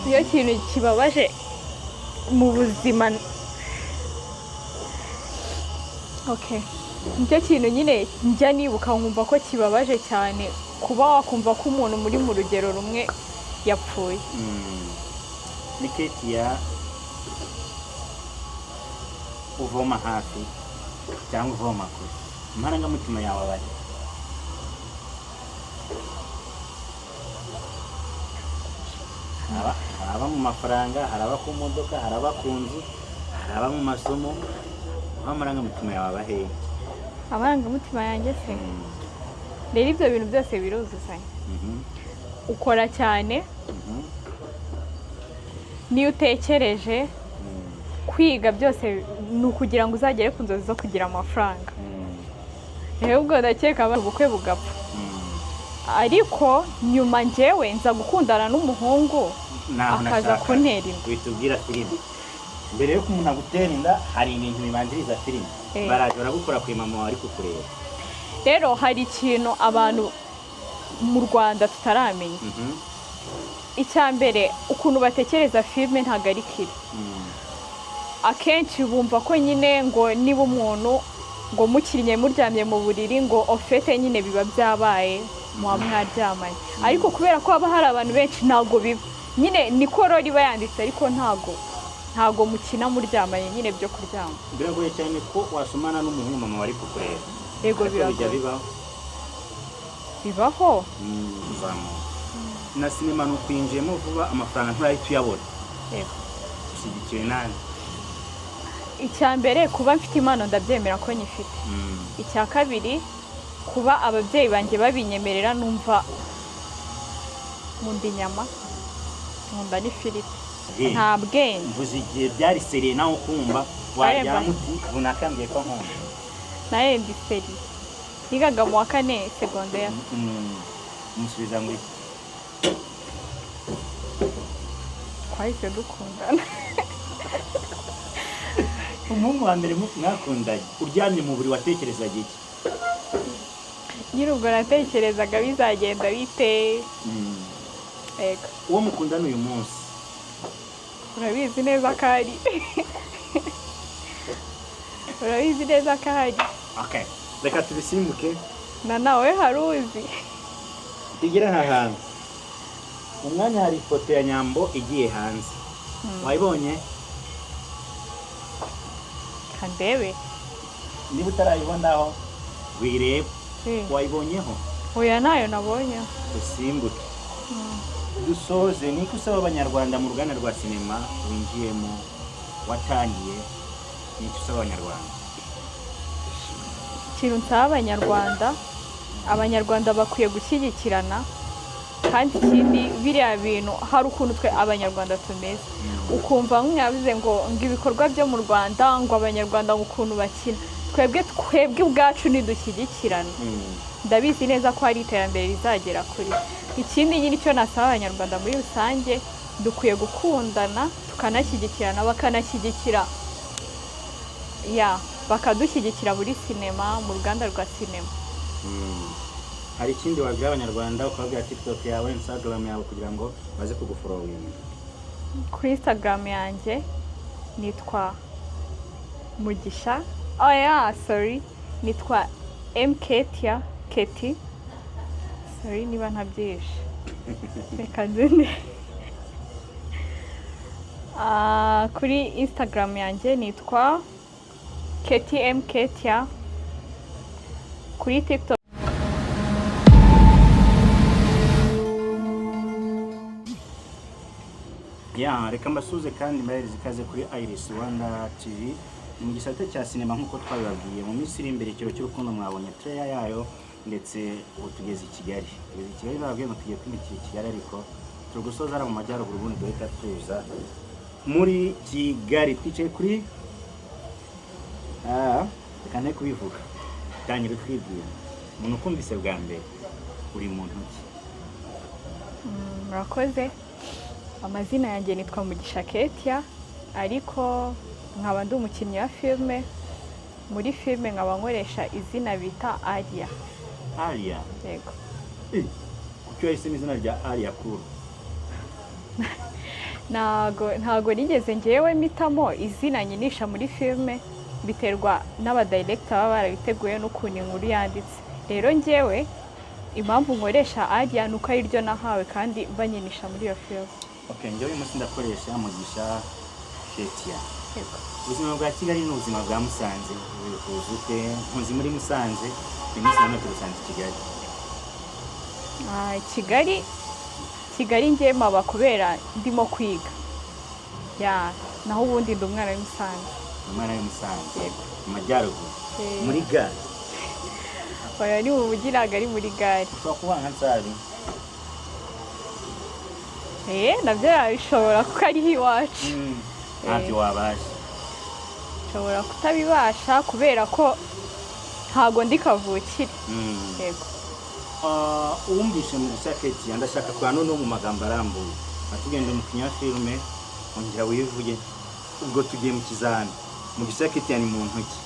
Niyo kintu kibabaje mu buzima. Okay, nicyo kintu nyine njya nibuka nkumva ko kibabaje cyane, kuba wakumva ko umuntu muri mu rugero rumwe yapfuye. Ni Ketia uvoma hafi cyangwa uvoma kure, amarangamutima yawe aba ari hari aba mu mafaranga, hari aba ku modoka, hari aba ku nzu, hari aba mu masomo. Aho amarangamutima yawe aba hehe? Amarangamutima yanjye se? Rero ibyo bintu byose biruzuzanya. Ukora cyane, niyo utekereje kwiga byose ni ukugira ngo uzagere ku nzozi zo kugira amafaranga. Rero ubwo ndakeka ubukwe bugapfa, ariko nyuma njyewe nza gukundana n'umuhungu Naho akaza nashaka kuntera inda. Uhita ubwira filime mbere yuko umuntu agutera inda, hari ibintu bibanziriza filime. Baraje baragukora ku mama wawe ari kukureba. Rero hari ikintu abantu mu Rwanda tutaramenya. Icya mbere, ukuntu batekereza filime ntabwo ari kiri. Akenshi bumva ko nyine ngo niba umuntu ngo mukinnye muryamye mu buriri, ngo ofete nyine biba byabaye, muba mwaryamanye. Ariko kubera ko haba hari abantu benshi, ntabwo biba nyine niko rero iba yanditse, ariko ntabwo mukina muryamanye nyine byo kuryama. Biragoye cyane ko wasomana n'umuhungu mama wari kukureba. Yego. Ariko bijya Biragoye. bibaho. Bibaho. Uzamuka na sinema ni ukwinjiyemo vuba, amafaranga nturahita uyabona. Yego. Ushyigikiwe nande? Icya mbere, kuba mfite impano ndabyemera ko nyifite. Icya kabiri, kuba ababyeyi banjye babinyemerera. Numva nkunda inyama, nkunda n'ifiriti. Nta bwenge. Mvuze igihe byari sérieux nawe ukumva waryama uti runaka mbwiye ko nkunda. Nawe ndi sérieux, nigaga mu wa kane segonderi. Umusubiza ngo iki? Twahise dukundana. Umuhungu wa mbere mwakundanye uryamye mu buriri watekerezaga iki? Nyine ubwo natekerezaga bizagenda bite. Yego. Uwo mukundana uyu munsi? Urabizi neza ko ari, urabizi neza ko ahari. Okay, reka tubisimbuke. Na nawe hari uzi. Tugere aha hantu umwanya, hari ifoto ya Nyambo igiye hanze, wayibonye? Kandebe. Niba utarayibonaho wirebe. Wayibonyeho? Oya, ntayo nabonye. Dusimbuke dusoze. Niko usaba Abanyarwanda mu ruganda rwa sinema winjiyemo, watangiye, nicyo usaba Abanyarwanda? Ikintu nsaba Abanyarwanda, Abanyarwanda bakwiye gushyigikirana. Kandi ikindi, biriya bintu hari ukuntu twe Abanyarwanda tumeze, ukumva nk'mwabize ngo ibikorwa byo mu Rwanda, ngo Abanyarwanda ngo ukuntu bakina. Twebwe ubwacu nidushyigikirana, ndabizi neza ko hari iterambere rizagera kuri. Ikindi nyine icyo nasaba Abanyarwanda muri rusange, dukwiye gukundana, tukanashyigikirana, bakanashyigikira ya bakadushyigikira muri sinema, mu ruganda rwa sinema. Hari ikindi wabwira Abanyarwanda, ukababwira TikTok yawe, Instagram yawe, kugira ngo baze kugufollowinga? Kuri Instagram yanjye nitwa Mugisha, oya sorry, nitwa Mketia Keti. Sorry niba ntabyishe, reka nzine. Kuri Instagram yanjye nitwa Keti Mketia, kuri TikTok. Ya, reka mbasuze kandi mbahereze ikaze kuri Iris Rwanda TV mu gisate cya sinema. Nk'uko twabibabwiye, mu minsi iri imbere Ikiro cy'Urukundo mwabonye trailer yayo, ndetse ubu tugeze i Kigali. Tugeze i Kigali, bababwiye ngo tugiye kwimikira i Kigali, ariko turi gusoza hariya mu majyaruguru, ubundi duhita tuza muri Kigali. Twicaye kuri reka nte kubivuga. Tangira utwibwira, umuntu ukumvise bwa mbere, uri muntu ki? Murakoze. Amazina yanjye nitwa Mugisha Ketia, ariko nkaba ndi umukinnyi wa filime. Muri filime nkaba nkoresha izina bita Alia. Alia? Yego. Kuki wahisemo izina rya Alia Kuru? Ntago nigeze ngewe mpitamo izina nyinisha muri filime, biterwa n'abadirector baba barabiteguye n'ukuntu inkuru yanditse. Rero ngewe impamvu nkoresha Alia ni uko ari ryo nahawe kandi banyinisha muri iyo filime. Okay, njyewe uyu munsi ndakoresha Mugisha Ketia. Yego. Ubuzima bwa Kigali n'ubuzima bwa Musanze ubihuza ute? Nkuzi muri Musanze, uyu munsi nanone tugusanze i Kigali. Ah, Kigali ngewe mpaba kubera ndimo kwiga, ya naho ubundi ndi umwana w'i Musanze. Umwana w'i Musanze? Yego. Mu majyaruguru? Eh. Muri gare? Oya, ni mu mujyi, ntabwo ari muri gare. Ushobora kuba nka Nsabi? Eh, nabyo yabishobora kuko ariho iwacu. Ntabyo wabasha? Nshobora kutabibasha kubera ko ntago ndi kavukire. Yego. Ah, uwumvishe Mugisha Ketia, ndashaka kwa noneho mu magambo arambuye atugende umukinnyi wa filime, ongera wivuge. Ubwo tugiye mu kizami, Mugisha Ketia ni muntu ki?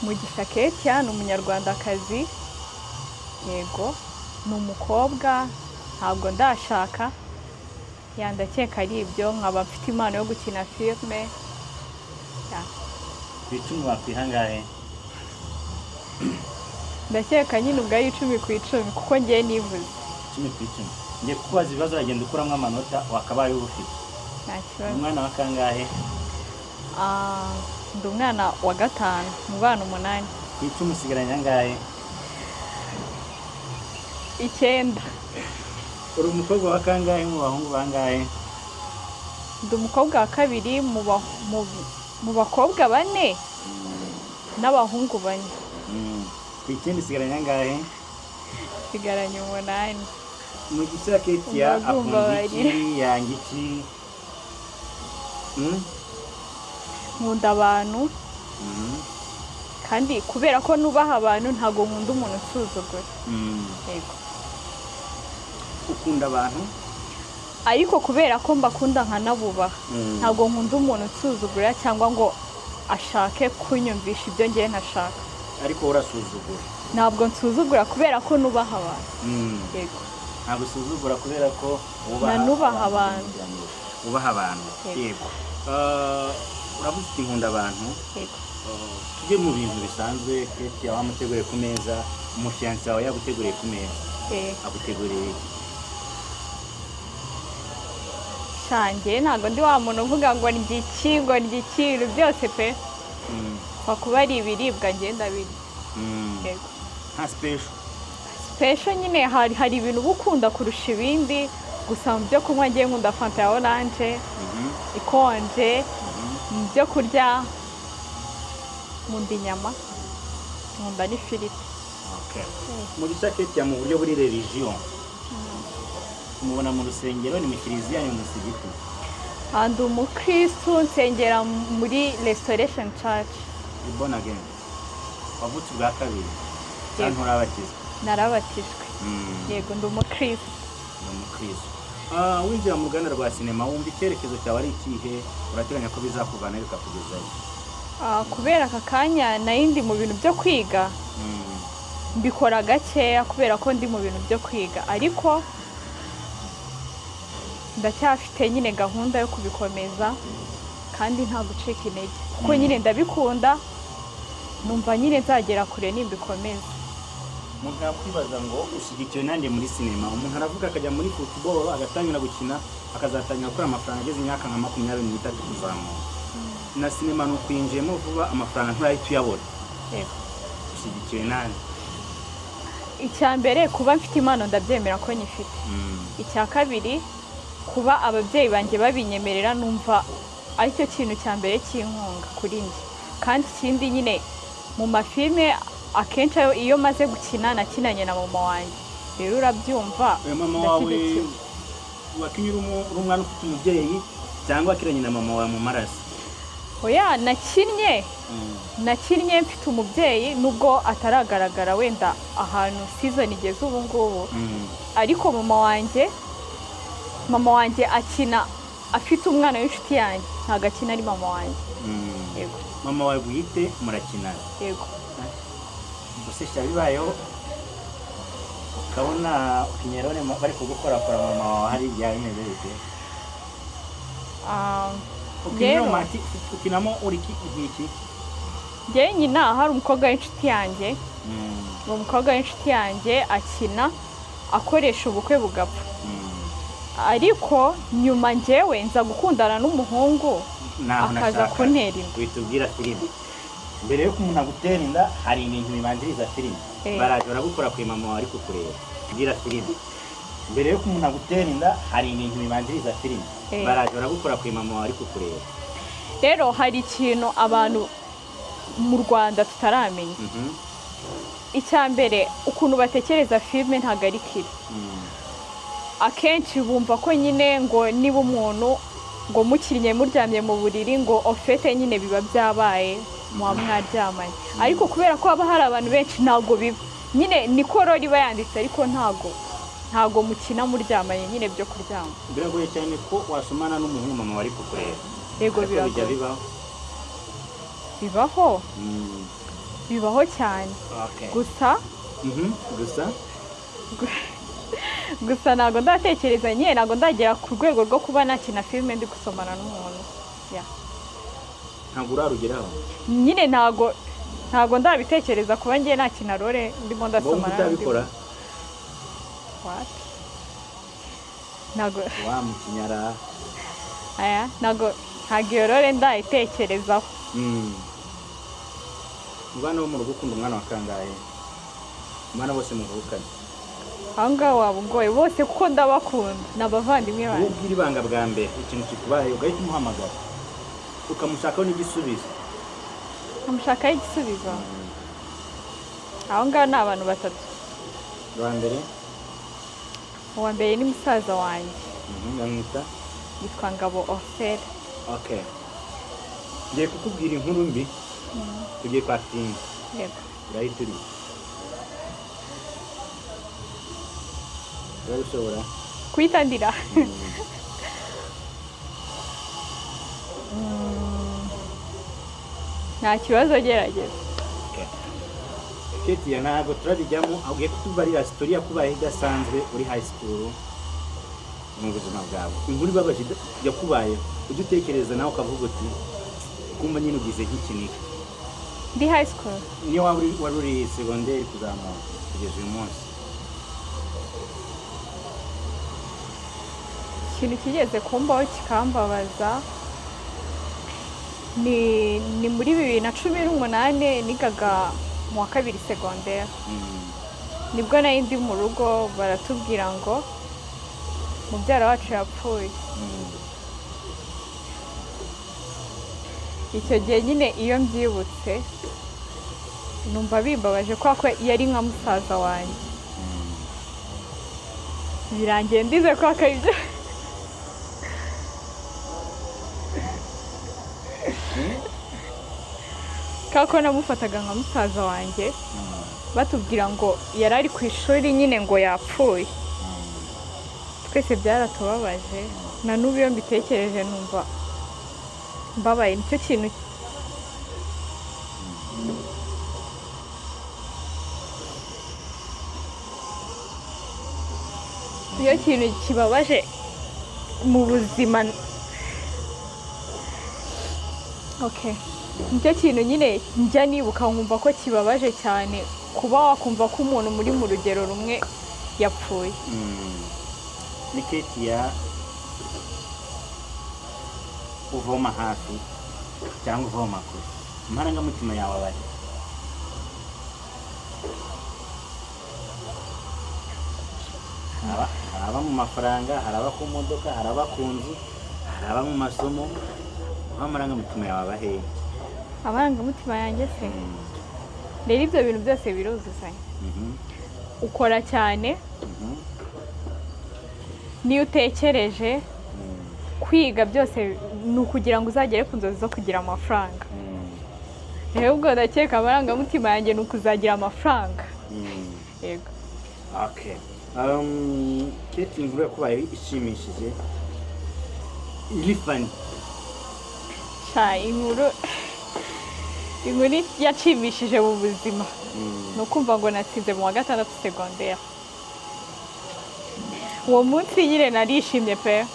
Mugisha Ketia ni umunyarwandakazi, yego, ni umukobwa, ntabwo ndashaka, ya ndakeka ari ibyo, nkaba mfite impano yo gukina filime, ya. Ku 10 wakwihangahe? Ndakeka nyine ubwo ari 10 ku 10 kuko ngiye nivuze. 10 ku 10. Ngiye kukubaza ibibazo, uragenda ukuramo amanota wakabaye uba ufite. Nta kibazo. Umwana wa kangahe? Ah, ndi umwana wa gatanu mu bana 8. Ku 10 usigaranye angahe? 9. Uri umukobwa wa kangahe mu bahungu bangahe? Ndi umukobwa wa kabiri mu bakobwa 4 n'abahungu 4. Ku 9 usigaranye angahe? Nsigaranye 8. Mugisha Ketia Umva akunda iki, barira. yanga iki? Nkunda abantu kandi kubera ko nubaha abantu ntabwo nkunda umuntu usuzugura. Yego. Ukunda abantu? Ariko kubera ko mbakunda nkanabubaha, ntabwo nkunda umuntu usuzugura cyangwa ngo ashake kunyumvisha ibyo ngiye ntashaka. Ariko urasuzugura? Ntabwo nsuzugura kubera ko nubaha abantu. Yego. Ntabwo usuzugura kubera ko wubaha? Nanubaha abantu. Wubaha abantu. Yego. Yego. Uravuze uti nkunda abantu. Yego. Tujye mu bintu bisanzwe. Ketia wamuteguriye ku meza, umufiyanse wawe yaguteguriye ku meza, aguteguriye iki? Shange ntabwo ndi wa muntu uvuga ngo ndya iki, ngo ndya iki, ibintu byose pe. Pfa kuba ari ibiribwa ngenda birya. Yego. Nta special? Special nyine hari ibintu uba ukunda kurusha ibindi, gusa mu byo kunywa ngiye nkunda fanta ya orange ikonje. Mu byo kurya nkunda inyama, nkunda n'ifiriti. Okay. Mugisha Ketia mu buryo buri religion, mubona mu rusengero, ni mu kiliziya, ni mu musigiti? Ah, ndi umukristu, nsengera muri Restoration Church. Ni born again, wavutse ubwa kabiri cyangwa Yego. nturabatizwa? Narabatijwe. Yego, ndi umukristu. Ni umukristo. Ah, winjira mu ruganda rwa sinema wumva icyerekezo cyawe ari ikihe? Urateganya ko bizakuvana bikakugezayo? Ah, kubera aka kanya nari ndi mu bintu byo kwiga, mbikora gakeya kubera ko ndi mu bintu byo kwiga, ariko ndacyafite nyine gahunda yo kubikomeza kandi nta gucika intege kuko nyine ndabikunda, numva nyine nzagera kure nimbikomeza. Umuntu yakwibaza ngo ushyigikiwe nanjye muri sinema. Umuntu aravuga akajya muri football, agatangira gukina, akazatangira gukora amafaranga ageze imyaka nka 23 kuzamura. Na sinema ni ukwinjiyemo vuba, amafaranga nturahita uyabona. Yego. Ushyigikiwe nande? Icya mbere, kuba mfite impano ndabyemera ko nyifite. Icya kabiri, kuba ababyeyi banjye babinyemerera numva aricyo kintu cya mbere cy'inkunga kuri njye. Kandi ikindi nyine mu mafilme akenshi iyo maze gukina nakinanye na mama wanjye, rero urabyumva. Uyu mama wawe ndashyigikiwe. Wakinye uri umwana ufite umubyeyi cyangwa wakiranye na mama wawe mu maraso? Oya, nakinnye mfite umubyeyi nubwo ataragaragara wenda ahantu season igeze ubu ngubu, ariko mama wanjye akina afite umwana w'inshuti yanjye, ntabwo akina ari mama wanjye. Yego. Mama wawe bwite murakinana? Yego. Gusa bibayeho ukabona ukinyerone bari kugukorakora mama wawe, hari igihe bimeze bite? Ah, Ukina rero romantic, ukinamo uri nk'iki? Njyewe nyina hari umukobwa w'inshuti yanjye. Uwo mukobwa w'inshuti yanjye akina akoresha ubukwe bugapfa, ariko nyuma njyewe nza gukundana n'umuhungu Naho akaza nashaka. kuntera inda. Uhita ubwira filime mbere yuko umuntu agutera inda, hari ibintu bibanziriza filime. Baraje baragukora ku mama wawe ari kukureba. Ubwira filime mbere yuko umuntu agutera inda, hari ibintu bibanziriza filime. Baraje baragukora ku mama wawe ari kukureba. Rero hari ikintu abantu mu Rwanda tutaramenya. Icya mbere, ukuntu batekereza filime ntabwo ari kiri. Akenshi bumva ko nyine ngo niba umuntu ngo mukinnye muryamye mu buriri, ngo au fait nyine biba byabaye, muba mwaryamanye. Ariko kubera ko haba hari abantu benshi, ntabwo biba nyine niko rero iba yanditse, ariko ntabwo mukina muryamanye nyine byo kuryama. Biragoye cyane ko wasomana n'umuhungu mama wari kukureba. Yego. Ariko bijya Biragoye. bibaho. Bibaho. Bibaho cyane. Gusa Gusa gusa ntabwo ndatekereza nyine, ntabwo ndagera ku rwego rwo kuba nakina filime ndi gusomana n'umuntu. Yeah. Ntabwo urarugeraho. Nyine ntabwo ndabitekereza kuba ngiye nakina role ndimo Wowe ndasomana n'undi. utabikora? Wapi, ntabwo. Wa mukinyara. Aya, ntabwo iyo role ndayitekerezaho. Mu bana bo mu rugo ukunda umwana wa kangahe, mu bana bose muvukana? Aho ngaho waba ungoye bose, kuko ndabakunda, ni abavandimwe Wowe banjye. ubwira ibanga bwa mbere, ikintu kikubaye ugahita umuhamagara ukamushakaho n'igisubizo. Amushakaho igisubizo, aho ngaho ni abantu batatu. Uwa mbere? Uwa mbere ni musaza wanjye. Bamwita? Yitwa Ngabo Orcel. Okay, ngiye kukubwira inkuru mbi, tugiye kwatinga. Yego. Urahita uri urabishobora? Kuhita ndira? Nta kibazo, gerageza. Ketia, ntabwo turabijyamo, ugiye kutubarira story yakubayeho idasanzwe uri high school mu buzima bwawe, inkuru ibabaje yakubayeho ujya utekereza nawe ukavuga uti kumva nyine ugize nk'ikiniga. Ndi high school? Niyo waba wari uri segonderi kuzamuka kugeza uyu munsi. Ikintu kigeze kumbaho kikambabaza ni muri 2018, nigaga mu wa kabiri segonderi. Nibwo nari ndi mu rugo, baratubwira ngo mubyara wacu yapfuye. Icyo gihe nyine iyo mbyibutse numva bimbabaje, kubera ko yari nka musaza wanjye. Birangiye ndize kubera ko ibyo kubera ko namufataga nka musaza wanjye. Batubwira ngo yari ari ku ishuri nyine ngo yapfuye, twese byaratubabaje. Na n'ubu iyo mbitekereje numva mbabaye. Nicyo kintu iyo kintu kibabaje mu buzima. Okay, nicyo kintu nyine njya nibuka nkumva ko kibabaje cyane, kuba wakumva ko umuntu muri mu rugero rumwe yapfuye. Ni Ketia uvoma hafi cyangwa uvoma kure, amarangamutima yawe aba ari hari aba mu mafaranga, hari aba ku modoka, hari aba ku nzu, hari aba mu masomo. Aho amarangamutima yawe aba hehe? Amarangamutima yanjye se? Rero ibyo bintu byose biruzuzanya. Ukora cyane, niyo utekereje kwiga byose ni ukugira ngo uzagere ku nzozi zo kugira amafaranga. Rero ubwo ndakeka amarangamutima yanjye ni ukuzagira amafaranga. Yego. Okay. Kate, inkuru yakubaye ishimishije, iri funny. Sha, inkuru yashimishije mu buzima ni ukumva ngo natsinze mu wa gatandatu segonderi. Uwo munsi nyine narishimye pe,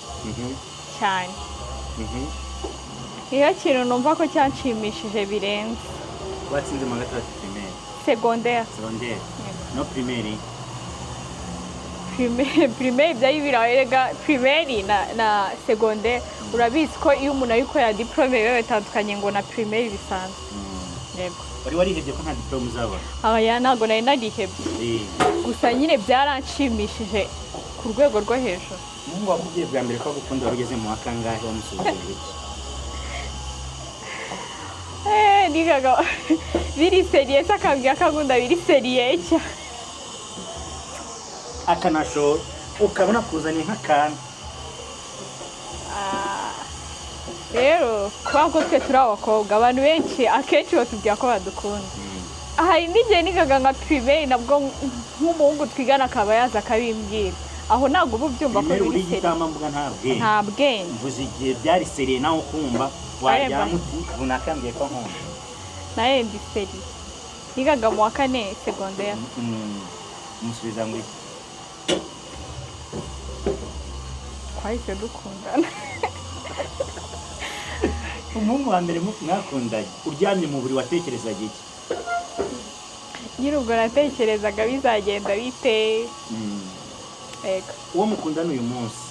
cyane. Iyo kintu numva ko cyanshimishije birenze. Watsinze mu wa gatandatu primaire? Segonderi. Secondaire no primaire? Primaire byari birarega. Primaire na segonderi, urabizi ko iyo umuntu ari gukorera diplôme biba bitandukanye ngo na primaire bisanzwe. Yego. Wari warihebye ko nta diplôme uzabona? Aya, ntabwo nari narihebye. Gusa nyine byaranshimishije ku rwego rwo hejuru. Umuhungu wakubwiye bwa mbere ko agukunda wari ugeze mu wa kangahe? Wamusubije iki? Nigaga biri sérieux se, akambwira ko akunda biri sérieux cyane. Akanasho ukabona kuzanye nk'akantu. Ah, rero kubera ko twe turi abakobwa, abantu benshi akenshi batubwira ko badukunda. Hari n'igihe nigaga nka primaire, nabwo nk'umuhungu twigana akaba yaza akabimbwira, aho ntabwo uba ubyumva ko Primaire uri biri sérieux. Igitambambuga, nta bwenge. Nta bwenge. Mvuze igihe byari sérieux, nawe ukumva waryama uti runaka yambwiye ko nkunda. Nawe ndi sérieux, nigaga mu wa kane segonderi. Umusubiza ngo iki? Twahise dukundana. Umuhungu wa mbere mwakundanye, uryamye mu buriri watekerezaga iki? Nyine ubwo natekerezaga bizagenda bite. Yego. Uwo mukundana uyu munsi?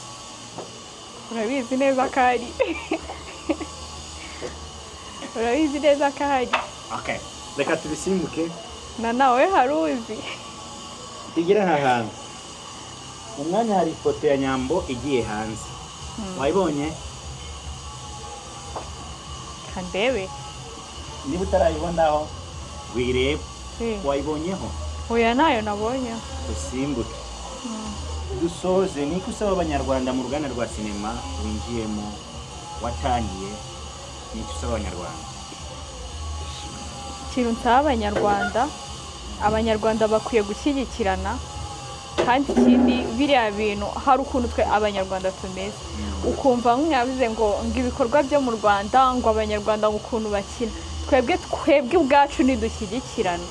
Urabizi neza ko ahari, urabizi neza ko ahari. Okay, reka tubisimbuke. Na nawe hari uzi. Tugere aha hantu mu mwanya, hari ifoto ya Nyambo igiye hanze, wayibonye? Kandebe. Niba utarayibonaho wirebe. Wayibonyeho? Oya, nayo nabonye. Usimbuke dusoze. Niko usaba Abanyarwanda mu ruganda rwa sinema winjiyemo, watangiye, nicyo usaba Abanyarwanda? Ikintu nsaba Abanyarwanda, Abanyarwanda bakwiye gushyigikirana. Kandi ikindi, biriya bintu hari ukuntu twe Abanyarwanda tumeze, ukumva nk'umwabize ngo ibikorwa byo mu Rwanda, ngo Abanyarwanda ngo ukuntu bakina. Twebwe ubwacu nidushyigikirana,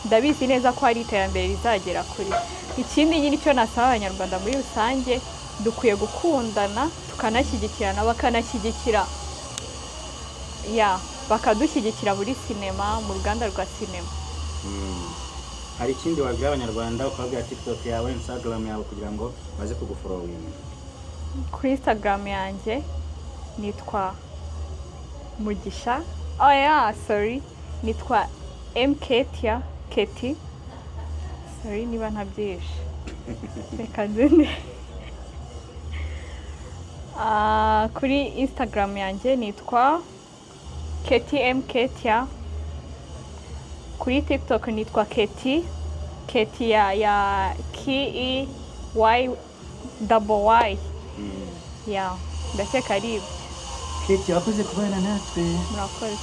ndabizi neza ko hari iterambere rizagera kuri. Ikindi nyine icyo nasaba Abanyarwanda muri rusange, dukwiye gukundana, tukanashyigikirana, bakanashyigikira ya bakadushyigikira muri sinema, mu ruganda rwa sinema. Hari ikindi wabwira Abanyarwanda, ukababwira TikTok yawe, Instagram yawe, kugira ngo baze kugufollowinga? Kuri Instagram yanjye nitwa Mugisha, oh yeah, sorry, nitwa Mketia Keti. Sorry niba ntabyishe, reka nzinde. Ah, kuri Instagram yanjye nitwa Keti Mketia. Kuri TikTok nitwa Keti Keti ya K E Y double Y. Ya, ndakeka ari ibyo. Keti, wakoze kubana natwe. Murakoze.